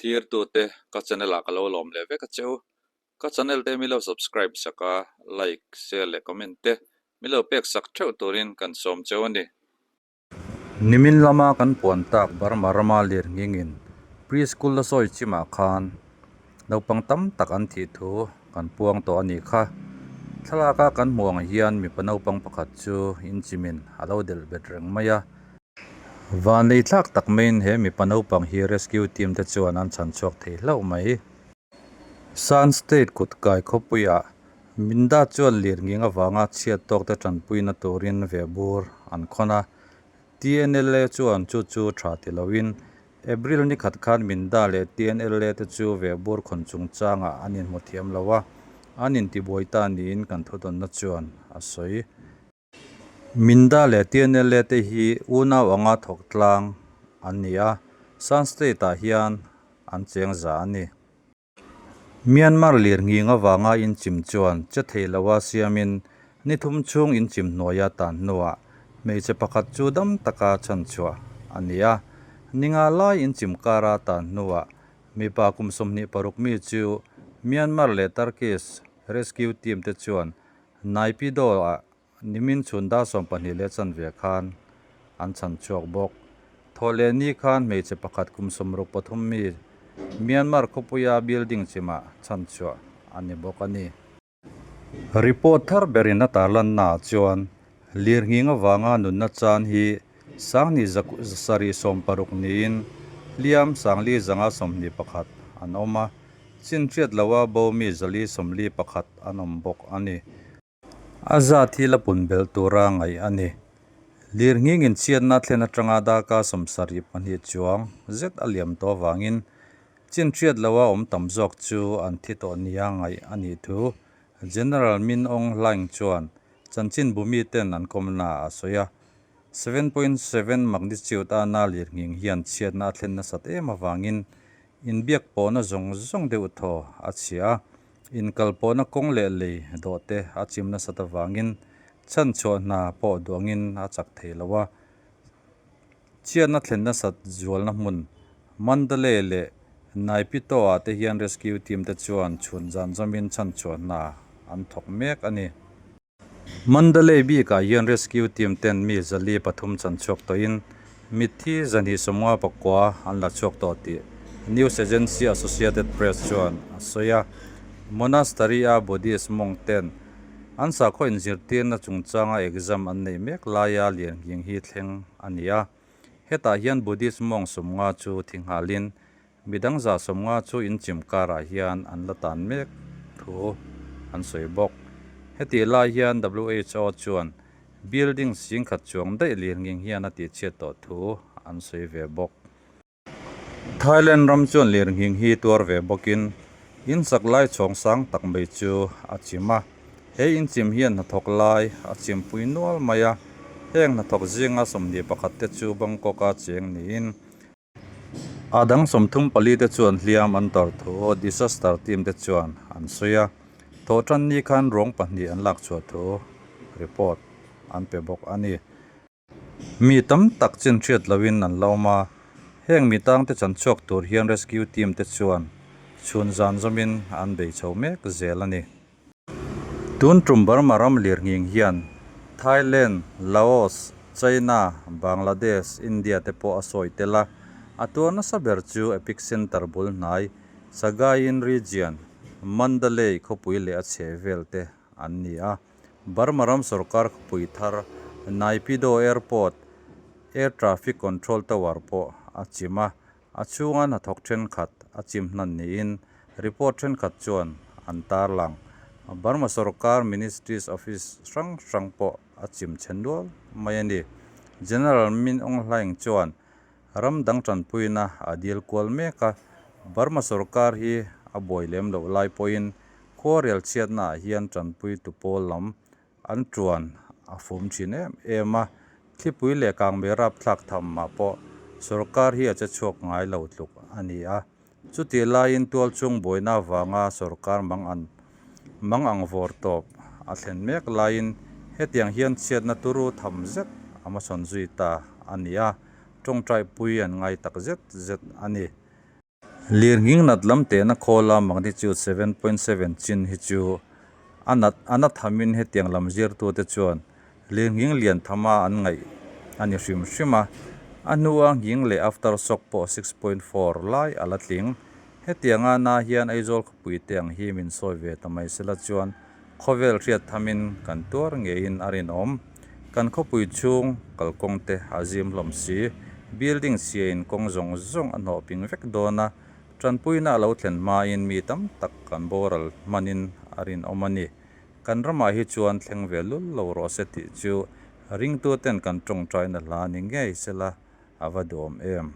Thlirtute ka channel ah ka lo lawm leh vek a che u. Ka channel te mi lo subscribe sak a, like, share leh comment te mi lo pek sak theuh turin kan sawm cheu a ni. Nimin lama kan puan tak Burma rama lirnghingin Pre-school la sawi chimah khan naupang tam tak an thih thu kan puang tawh a nih kha. Thlalaka kan hmuh ang hian mipa naupang pakhat chu inchimin a lo delh bet reng mai a. Van lei thlak tak maiin he mipa naupang hi rescue team te chuan an chhan chhuak thei hlauh mai. Shan State kut kai khawpuiah Minda chuan lirnghing avanga chhiat tawk te tanpuina turin vehbur an khawn a. TNLA chuan chu chu tha ti loin April ni khat khan Minda leh TNLA te chu vehbur khawn chungchangah an inhmu thiam lo a, an intibuai ta niin kan thudawnna chuan a sawi. Minda leh TNLA te hi unau anga thawk tlang an ni a, Shan State ah hian an cheng za a ni. Myanmar lirnghing avanga inchim chuan che thei loa siamin ni thum chhung inchim hnuaia tan hnuah hmeichhe pakhat chu dam taka chhanchhuah a ni a, ninga lai inchim kara tan hnuah mipa kum 26 mi chu Myanmar leh Turkish rescue team te chuan Naypyidaw-ah nimin chhun dar 24:15 khan an chhan chhuak bawk. Thawhleh ni khan hmeichhe pakhat kum 63 mi Myanmar khawpuia building chimah chhan chhuah a ni bawk a ni. Report thar berin a tarlannaah chuan lirnghing avanga nunna chan hi 2760 niin hliam 4,521 an awm a. Chinhriat loa bo mi 441 an awm bawk a ni. A zat hi la pun belh tura ngaih a ni. Lirnghing inchhiatna thlen atanga darkar 72 chuang zet a liam tawh avangin chinhriat loa awm tam zawk chu an thi tawh nia ngaih a nih thu General Min Aung Hlaing chuan chanchinbu miten an kawmnaah a sawi a. 7.7 magnitude a na lirnghing hian chhiatna a thlen nasat em avangin Inbiak pawhna zawng zawng deuh thaw a chhia a, inkal pawhna kawng leh lei dawh te a chim nasat avangin chhanchhuah hna pawh duangin a chak thei lo a. Chhiatna thlen nasat zualna hmun Mandalay leh Naypyidaw ah te hian rescue team te chuan chhun zan zawmin chhanchhuah hna an thawk mek a ni. Mandalay bikah hian rescue team ten mi 403 chanchhuak tawhin mitthi 259 an la chhuak tawh tih news agency Associated Press chuan a sawi a. Monastery-a Buddhist monk ten an sakhaw inzirtirna chungchanga exam an neih mek laia lianghing hi thleng a ni a. Hetah hian Buddhist monk 50 chu thi nghalin Midang 150 chu inchim karah hian an la tan mek thu an sawi bawk. Hetih lai hian WHO chuan building 10,000 chuang daih lirnghing hian a tihchhiat tawh thu an sawi ve bawk. Thailand ram chuan lirnghing hi tuar ve bawkin insak lai chhawng sang tak mai chu a chim a. He inchim hian hnathawk lai a chimpui nual mai a, heng hnathawk zinga 21 te chu Bangkok-a cheng niin A dang 34 te chuan hliam an tawrh thu disaster team te chuan an sawi a, thawhtan ni khan ruang pahnih an lak chhuah thu report an pe bawk a ni. Mi tam tak chin hriat loin an la awm a, heng mi tangte chan chhuak tur hian rescue team te chuan chhun zan zawmin an bei chho mek zel a ni. Tun tum Burma ram lirnghing hian Thailand, Laos, China, Bangladesh, India te pawh a sawi tel a, a tuar nasa ber chu Epic Centre bul hnai, Sagaing Region, Mandalay khawpui leh a chhe vel te an ni a. Burma ram sorkar khawpui thar Naypyidaw Airport Air Traffic Control Tower pawh a chim a, A chhunga hnathawk thenkhat a chim hnan niin report thenkhat chuan an tarlang. Burma sorkar ministries office hrang hrang pawh a chim chhe nual mai a ni. General Min Aung Hlaing chuan ram dang tanpuina a dil kual mek a, Burma sorkar hi a buai lem loh lai pawhin khuarel chhiatnaah hian tanpui tu pawl lam An tuan a fum thin em em a, thlipui leh kangmei rapthlak tham mah pawh sorkar hi a che chhuak ngai lo tluk a ni a. Chutih laiin tualchhung buaina avanga sorkar mang an mang ang vawr tawp a thlen mek laiin hetiang hian chhiatna turu tham zet a hmasawn zui ta a ni a, tawngtaipui an ngai tak zet zet a ni. Lirnghing nat lam tehna khawla magnitude 7.7 chin hi chu a nat a na thamin hetiang lam zirtute chuan lirnghing lian thama an ngaih a ni hrim hrim a. A hnua nghing leh aftershock pawh 6.4 lai a la tling. Hetianga na hian Aizawl khawpui te ang hi min sawi ve ta mai sela chuan khawvel hriat thamin kan tuar ngeiin a rinawm. Kan khawpui chhung kalkawng te a zim hlawm si. Building chhiain kawng zawng zawng a hnawh ping vek dawn a, tanpuina a lo thlen hmain mi tam tak kan boral hmanin a rinawm a ni. Kan ramah hi chuan thleng ve lul lo rawh se tih chu ringtuten kan tawngtaina hla ni ngei sela a va duhawm em.